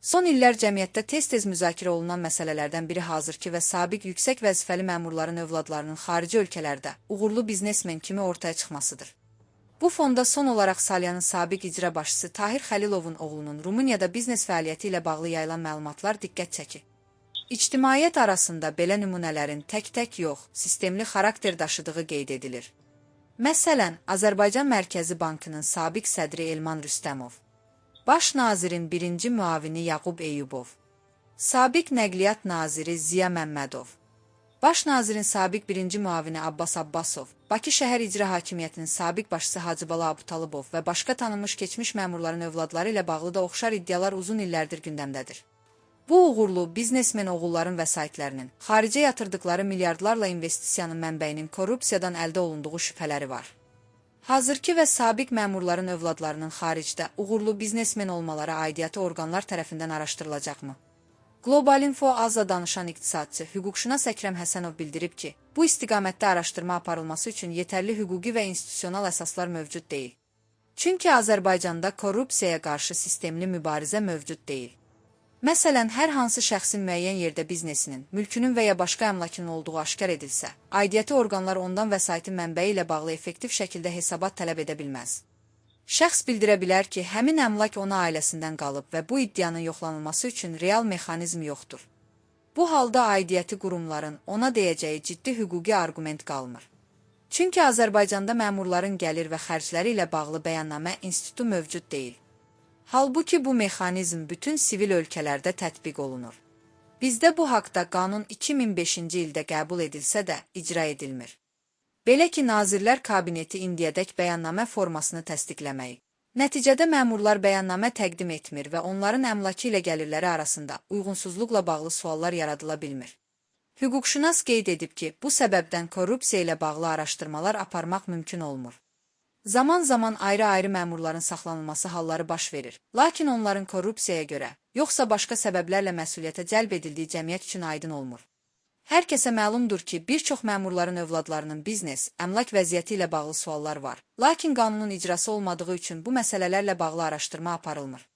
Son illər cəmiyyətdə tez-tez müzakirə olunan məsələlərdən biri hazırki və sabiq yüksək vəzifəli məmurların övladlarının xarici ölkələrdə uğurlu biznesmen kimi ortaya çıxmasıdır. Bu fonda son olaraq Salyanın sabiq icra başçısı Tahir Xəlilovun oğlunun Rumuniyada biznes fəaliyyəti ilə bağlı yayılan məlumatlar diqqət çəkir. İctimaiyyət arasında belə nümunələrin tək-tək yox, sistemli xarakter daşıdığı qeyd edilir. Məsələn, Azərbaycan Mərkəzi Bankının sabiq sədri Elman Rüstəmov, Baş nazirin birinci müavini Yaqub Eyyubov, sabiq Nəqliyyat naziri Ziya Məmmədov, Baş nazirin sabiq birinci müavini Abbas Abbasov, Bakı şəhər icra hakimiyyətinin sabiq başçısı Hacıbala Abutalıbov və başqa tanınmış keçmiş məmurların övladları ilə bağlı da oxşar iddialar uzun illərdir gündəmdədir. Bu uğurlu biznesmen oğulların vəsaitlərinin, xaricə yatırdıqları milyardlarla investisiyanın mənbəyinin korrupsiyadan əldə olunduğu şübhələri var. Hazırki və sabiq məmurların övladlarının xaricdə uğurlu biznesmen olmaları aidiyyatı orqanlar tərəfindən araşdırılacaqmı? Global Info Azla danışan iqtisadçı, hüquqşünas Əkrəm Həsənov bildirib ki, bu istiqamətdə araşdırma aparılması üçün yetərli hüquqi və institusional əsaslar mövcud deyil. Çünki Azərbaycanda korrupsiyaya qarşı sistemli mübarizə mövcud deyil. Məsələn, hər hansı şəxsin müəyyən yerdə biznesinin, mülkünün və ya başqa əmlakının olduğu aşkar edilsə, aidiyyəti orqanlar ondan vəsaitin mənbəyi ilə bağlı effektiv şəkildə hesabat tələb edə bilməz. Şəxs bildirə bilər ki, həmin əmlak ona ailəsindən qalıb və bu iddianın yoxlanılması üçün real mexanizm yoxdur. Bu halda aidiyyəti qurumların ona deyəcəyi ciddi hüquqi arqument qalmır. Çünki Azərbaycanda məmurların gəlir və xərcləri ilə bağlı bəyannamə institutu mövcud deyil. Halbuki bu mexanizm bütün sivil ölkələrdə tətbiq olunur. Bizdə bu haqda qanun 2005-ci ildə qəbul edilsə də icra edilmir. Belə ki, Nazirlər Kabineti indiyədək bəyannamə formasını təsdiqləməyib. Nəticədə məmurlar bəyannamə təqdim etmir və onların əmlakı ilə gəlirləri arasında uyğunsuzluqla bağlı suallar yaradıla bilmir. Hüquqşünas qeyd edib ki, bu səbəbdən korrupsiya ilə bağlı araşdırmalar aparmaq mümkün olmur. Zaman-zaman ayrı-ayrı məmurların saxlanılması halları baş verir. Lakin onların korrupsiyaya görə, yoxsa başqa səbəblərlə məsuliyyətə cəlb edildiyi cəmiyyət üçün aydın olmur. Hər kəsə məlumdur ki, bir çox məmurların övladlarının biznes, əmlak vəziyyəti ilə bağlı suallar var. Lakin qanunun icrası olmadığı üçün bu məsələlərlə bağlı araşdırma aparılmır.